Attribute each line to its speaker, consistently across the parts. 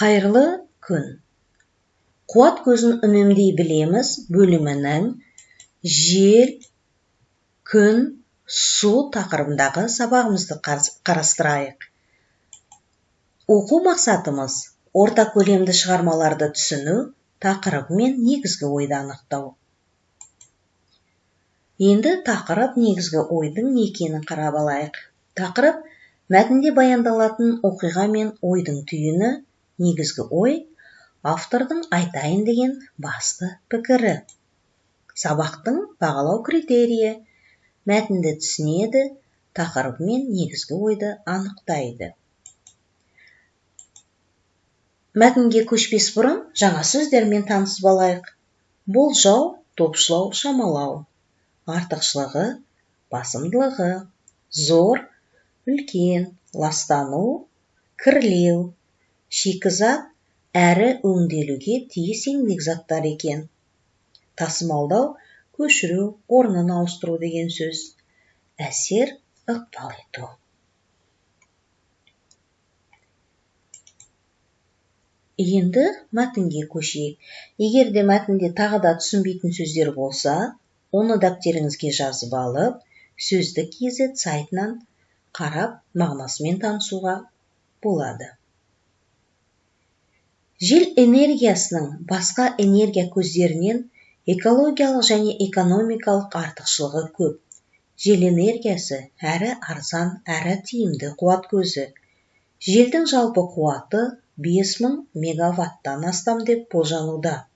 Speaker 1: Қайырлы күн. Қуат көзін үнемдей білеміз бөлімінің жел, күн, су тақырыбындағы сабағымызды қарастырайық. Оқу мақсатымыз орта көлемді шығармаларды түсіну, тақырыбы мен негізгі ойды анықтау. Енді тақырып негізгі ойдың не екенін қарап алайық. Тақырып мәтінде баяндалатын оқиға мен ойдың түйіні, негізгі ой, автордың айтайын деген басты пікірі. Сабақтың бағалау критерийі мәтінді түсінеді, тақырыбы мен негізгі ойды анықтайды. Мәтінге көшпес бұрын жаңа сөздермен танысып алайық. Болжау, топшылау, шамалау. Артықшылығы, басымдылығы, зор, үлкен, ластану, кірлеу, шикізат, әрі өңделуге тиіс еңбек заттар екен. Тасымалдау, көшіру, орнын ауыстыру деген сөз. Әсер, ықпал ету. Енді мәтінге көшейік. Егер де мәтінде тағы да түсінбейтін сөздер болса, оны дәптеріңізге жазып алып, сөздік kz сайтынан қарап, мағынасымен танысуға болады. Жел энергиясының басқа энергия көздерінен экологиялық және экономикалық артықшылығы көп. Жел энергиясы әрі арзан, әрі тиімді қуат көзі. Желдің жалпы қуаты 5000 мегаваттан астам деп болжануда.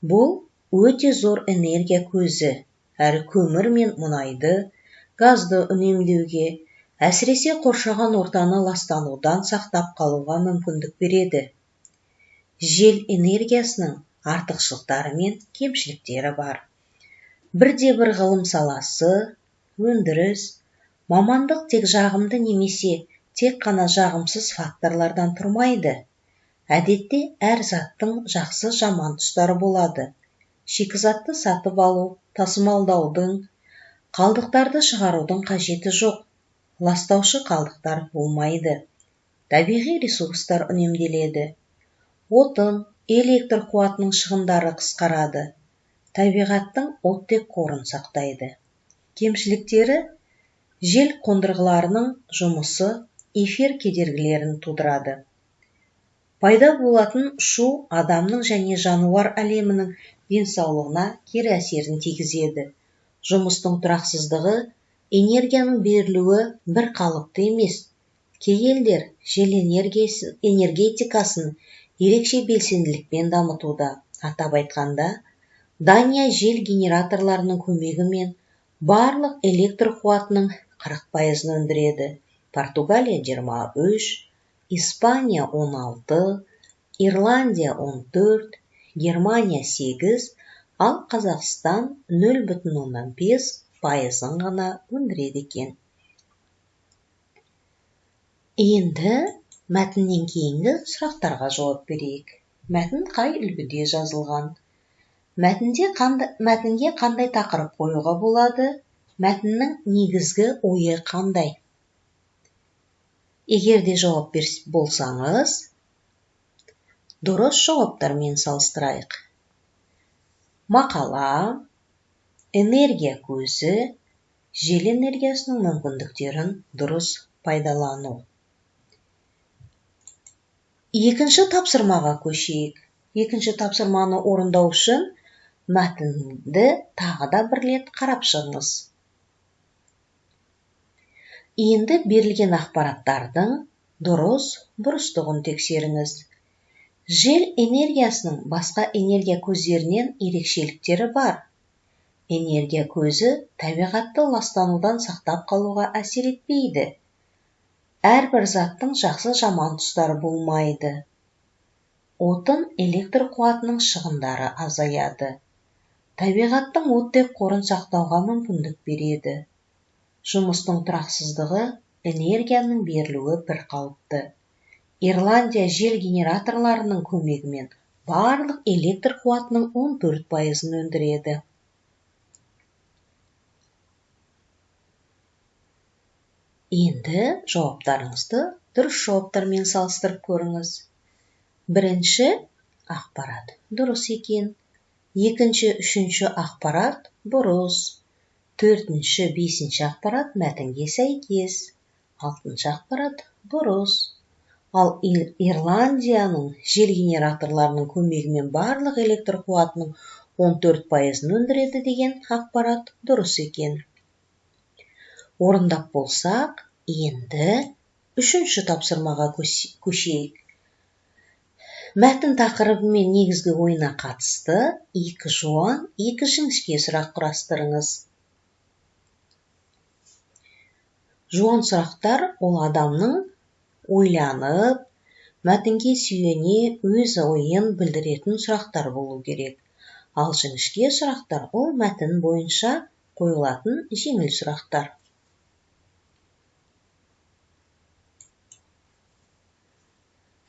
Speaker 1: Бұл өте зор энергия көзі, әрі көмір мен мұнайды, газды үнемдеуге, әсіресе қоршаған ортаны ластанудан сақтап қалуға мүмкіндік береді. Жел энергиясының артықшылықтары мен кемшіліктері бар. Бірде-бір ғылым саласы, өндіріс, мамандық тек жағымды немесе тек қана жағымсыз факторлардан тұрмайды. Әдетте әр заттың жақсы жаман тұстары болады. Шикізатты сатып алу, тасымалдаудың, қалдықтарды шығарудың қажеті жоқ. Ластаушы қалдықтар болмайды. Табиғи ресурстар үнемделеді. Отын, электр қуатының шығындары қысқарады. Табиғаттың оттек қорын сақтайды. Кемшіліктері жел қондырғыларының жұмысы эфир кедергілерін тудырады. Пайда болатын шу адамның және жануар әлемінің денсаулығына кері әсерін тигізеді. Жұмыстың тұрақсыздығы, энергияның берілуі бір қалыпты емес. Кей елдер жел энергетикасын ерекше белсенділікпен дамытуда. Атап айтқанда, Дания жел генераторларының көмегімен барлық электр қуатының 40%-ын өндіреді. Португалия 23, Испания 16, Ирландия 14, Германия 8, ал Қазақстан 0,5%-ын ғана өндіреді екен. Енді мәтіннен кейінгі сұрақтарға жауап берейік. Мәтін қай үлгіде жазылған? Мәтінге қандай тақырып қоюға болады? Мәтіннің негізгі ойы қандай? Егер де жауап болсаңыз, дұрыс жауаптармен салыстырайық. Мақала, энергия көзі, жел энергиясының мүмкіндіктерін дұрыс пайдалану. Екінші тапсырмаға көшейік. Екінші тапсырманы орындау үшін мәтінді тағы да бір рет қарап шығыңыз. Енді берілген ақпараттардың дұрыс бұрыстығын тексеріңіз. Жел энергиясының басқа энергия көздерінен ерекшеліктері бар. Энергия көзі табиғатты ластанудан сақтап қалуға әсер етпейді. Әрбір заттың жақсы жаман тұстары болмайды. Отын электр қуатының шығындары азаяды. Табиғаттың оттек қорын сақтауға мүмкіндік береді. Жұмыстың тұрақсыздығы, энергияның берілуі бір қалыпты. Ирландия жел генераторларының көмегімен барлық электр қуатының 14%-ын өндіреді. Енді жауаптарыңызды дұрыс жауаптармен салыстырып көріңіз. Бірінші ақпарат дұрыс екен. Екінші, үшінші ақпарат бұрыс. Төртінші, бесінші ақпарат мәтінге сәйкес. Алтыншы ақпарат бұрыс. Ал Ирландияның жел генераторларының көмегімен барлық электр қуатының 14%-ын өндіреді деген ақпарат дұрыс екен. Орындап болсақ, енді үшінші тапсырмаға көшейік. Мәтін тақырыбы мен негізгі ойына қатысты екі жуан, екі жіңішке сұрақ құрастырыңыз. Жуан сұрақтар ол адамның ойланып, мәтінге сүйене өз ойын білдіретін сұрақтар болу керек. Ал жіңішке сұрақтар ол мәтін бойынша қойылатын жеңіл сұрақтар.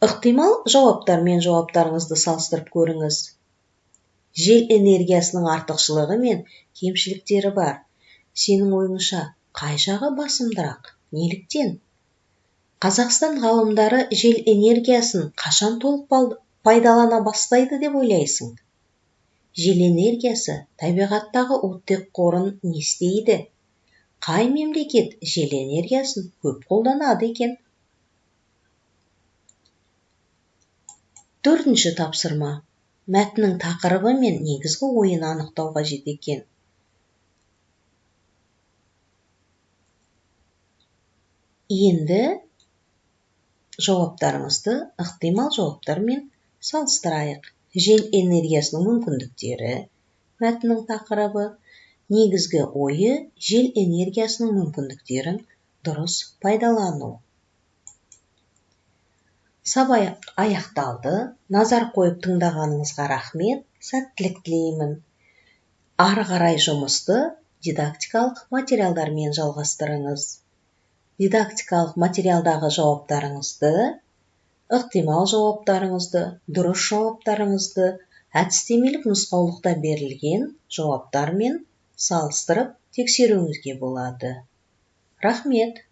Speaker 1: Ықтимал жауаптар мен жауаптарыңызды салыстырып көріңіз. Жел энергиясының артықшылығы мен кемшіліктері бар. Сенің ойыңша, қай жағы басымдырақ? Неліктен? Қазақстан ғалымдары жел энергиясын қашан толық пайдалана бастайды деп ойлайсың? Жел энергиясы табиғаттағы оттек қорын не істейді? Қай мемлекет жел энергиясын көп қолданады екен? Төртінші тапсырма. Мәтіннің тақырыбы мен негізгі ойын анықтау қажет екен. Енді жауаптарыңызды ықтимал жауаптармен салыстырайық. Жел энергиясының мүмкіндіктері, мәтіннің тақырыбы, негізгі ойы жел энергиясының мүмкіндіктерін дұрыс пайдалану. Сабақ аяқталды. Назар қойып тыңдағаныңызға рахмет. Сәттілік тілеймін. Ары қарай жұмысты дидактикалық материалдармен жалғастырыңыз. Дидактикалық материалдағы жауаптарыңызды, ықтимал жауаптарыңызды, дұрыс жауаптарыңызды әдістемелік нұсқаулықта берілген жауаптармен салыстырып тексеруіңізге болады. Рахмет.